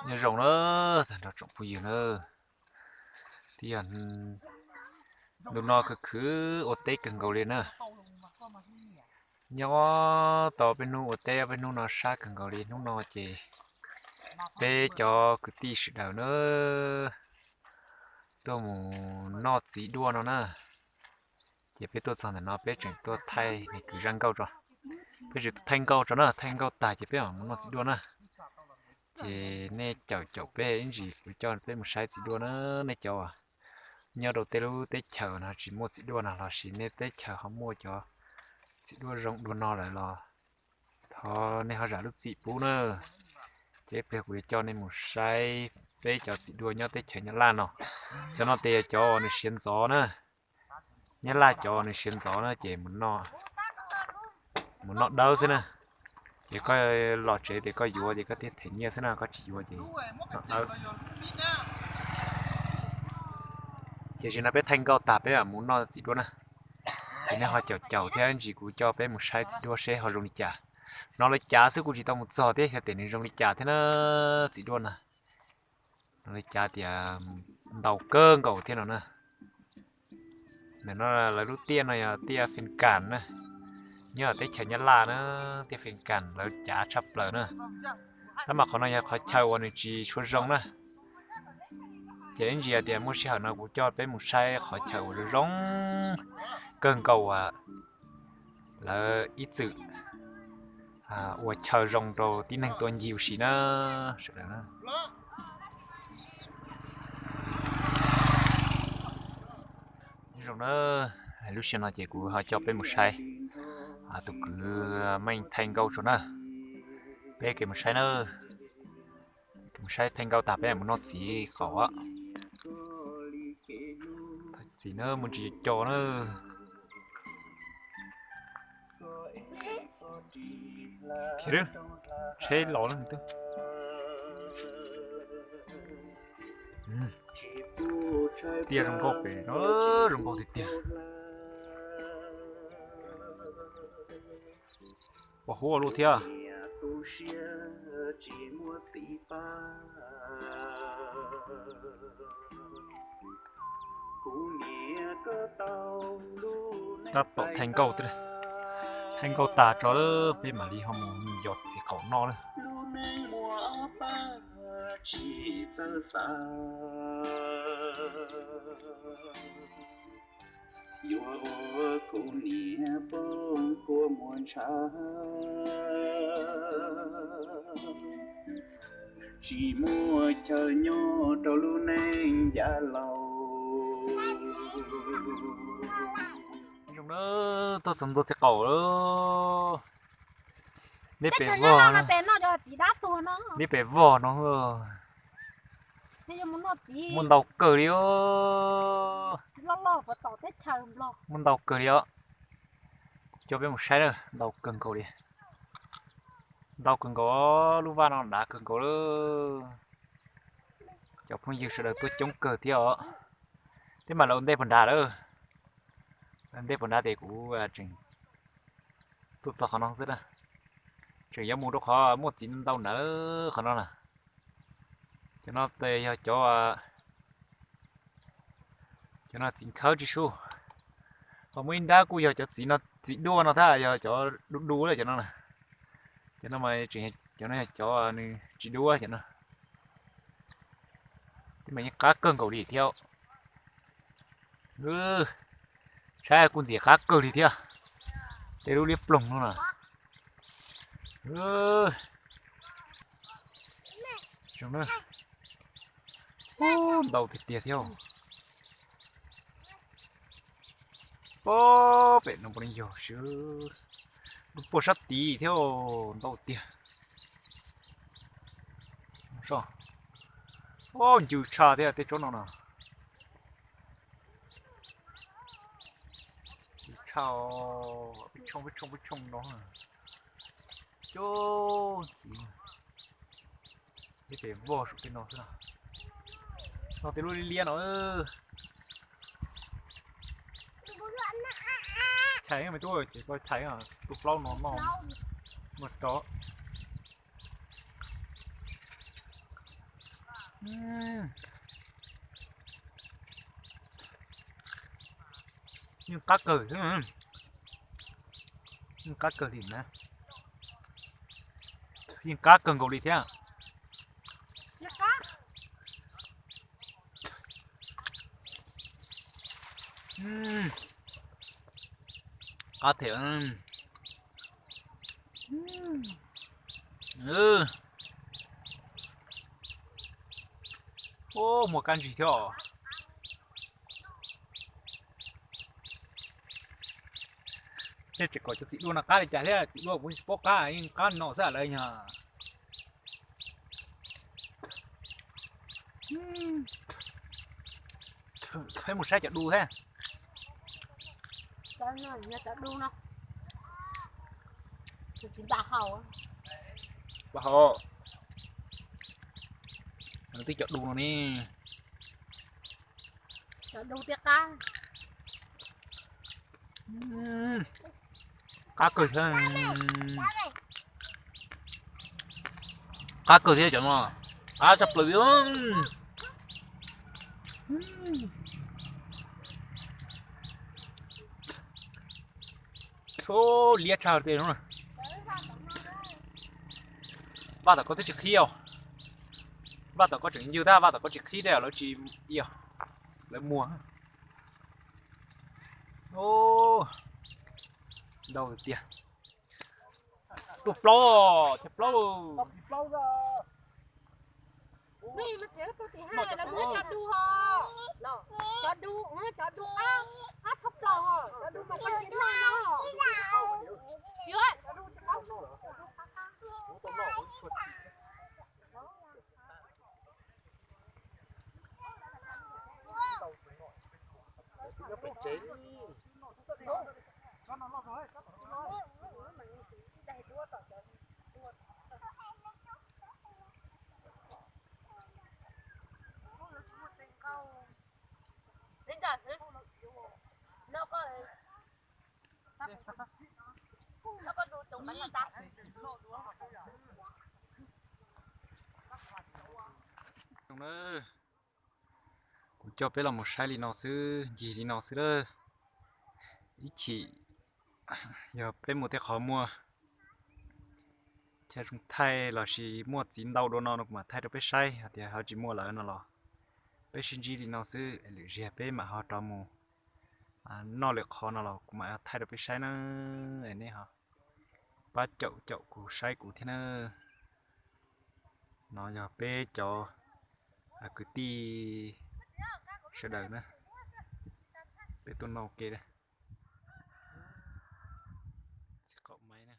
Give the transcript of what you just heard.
Nyob zoo na, tag nrho tsoom phooj ywg na, twb yog ntu no khwv khwv ua teb kawg nkaus li na. Nyob tau peb hnub ua teb peb hnub no sab kawg nkaus li. Hnub no ces peb cov kwv tij sawv daws na tuaj mus noj txiv duaj no na. Ces peb tuaj txog ntawm no peb tseem tuaj thaij nws kwv zaj nkauj tso. Peb tseem tuaj thaij nkauj tso na, thaij nkauj tag ces peb mam mus noj txiv duaj na. Ces nej caum caum peb ib ntsis kuv coj peb mus saib txiv duaj na. Nej cov uas nyob rau tej lub teb chaws no tsis muaj txiv duaj no los sis nej teb chaws ho muaj cov txiv duaj zoo dua no lawm los thov nej ho zam lub txim pub na. Ces ib pliag kuv yuav coj nej mus saib peb cov txiv duaj nyob teb chaws Nyab Laj no. Cov no ces yog cov uas nws siav ntxov na. Nyab Laj cov uas nws siav ntxov na ces mus noj dawb xwb na. Ces koj los tsev ces koj yuav ces koj thiaj them nyiaj xwb na, koj tsis yuav ces noj dawb xwb. Ces tam sim no peb thaij nkauj tag peb mam mus noj txiv duaj na. Ces nej ho caum caum thiab ntsis kuv coj peb mus saib txiv duaj seb ho zoo li cas. Hnov lawv cav xwb kuv tsis tau mus txog thiab xyov tias nws zoo li cas thiab na. Txiv duaj na, hnov lawv cav tias ntau kawg nkaus thiab no na. Ntawm no lawv lub tiaj no yog tiaj Fee Kas na, nyob teb chaws Nyab Laj na. Tiaj Fee Kas lawv cav tshaj plaws na. Tab mas qhov no yog qhov chaw uas nws tsis tshua zoo na. Ces ib ntsis tias muaj sij hawm no kuv coj peb mus saib qhov chaw uas zoo zoo kawg nkaus uas lawv ib txwm ua chaw zoo rau tib neeg tuaj ncig ua si na, sawv daws na. Zoo na, lub sij hawm no ces kuv ho coj peb mus saib tus kwv Meej thaij nkauj tso na. Peb kev mus saib na, kev mus saib thaij nkauj tag peb mus noj txiv qaum. Txiv na, mus ntsis co na. Khiav, tsheb los lawm. Tiaj zoo nkauj pem no, zoo nkauj tiag tiag. Pom huab luaj thiab. Tab tom thaij nkauj, thaij nkauj tag tso peb mam li ho mus yos txiv qaum noj lawm. Yuav ua kuv niam poob kua muag ntshav, tsis muaj chaw nyob rau lub neej yav laus. Zoo na, tuaj txog ntua txiv qaum lawm. Neb pem vog, neb pem vog no muaj ntau kawg li os. Muaj ntau kawg li os. Coj peb mus saib na, ntau kawg nkaus li. Ntau kawg nkaus, lub vaj no dav kawg nkaus lawm. Cov phooj ywg sawv daws tuaj coob kawg thiab os. Peb mam li ua ntej puag nrad lawm. Ua ntej puag nrad ces kuv tseem tuaj txog qhov no xwb na. Tseem yuav mus rau qhov muaj txiv ntau ntau ntawd qhov no na. Cov no ces yog cov, cov no txiv khawb tsis su. Ho muaj ib nrab kuj yog cov txiv no, txiv duaj no thiab, yog cov du du lawm cov no na. Cov no mas tseem, cov no yog cov nws tsis duaj cov no. Tej mas yeej qab kawg nkaus li thiab. Saib kuj ntxim qab kawg li thiab. Tej lub liab ploog no na. Ntau tiag tiag thiab. Pob pem no puav leej yog sib, lub puag sab tid thiab, ntau tiag. Ncw tshaj thiab tej tsob no na. Ncw tshaj, peb tshooj peb tshooj peb tshooj no. Cov txiv, peb pem vog saum tej no xwb na. No tej lub liab liab no. Chais me tub, ces koj chais tus plaub no noj, noj rov. Yeej qab kawg, yeej qab kawg li na, yeej qab kawg nkaus li thiab. Qab thiab. Muaj kab ntsig thiab os. Thiab tseem kom cov txiv duaj no qab li cas thiab, txiv duaj kuv tsis paub qab, yeej qab no xwb lawv yog. Peb mus saib cov du thiab. Cov du no, npaj hau, twb cov du no ne. Cov du thiab qab. Qab kawg thiab. Qab kawg thiab cov no, qab tshaj plaws li. Liab tshaj tej no. Vaj tom ko twb tsis qhib os. Vaj tom ko tseem ywg tab, vaj tom ko tsis qhib tej lawv tsis, lawv muag. Ntau tiag. Tuaj plaub, cov plaub. Cov du, cov du, cov du qab, qab tshaj plaws, cov du mas cov du no. Kuv coj peb los mus saib li no xwb, ncig li no xwb lawm. Ib chim yog peb mus tej qhov muaj chaw zoo thaij lossis muaj txiv ntau dua no no kuv mam thaij rau peb saib, hos tias ho tsis muaj lawm no los peb sib ntsib li no xwb, lwm zaug peb mam ho rov mus noj lwm qhov no los kuv mam thaij rau peb saib na. Nej ho pab caum caum kuv saib kuv thiab na. No yog peb cov kwv tij sawv daws na, peb tuaj noj ua ke. Txiv qaum maiv na.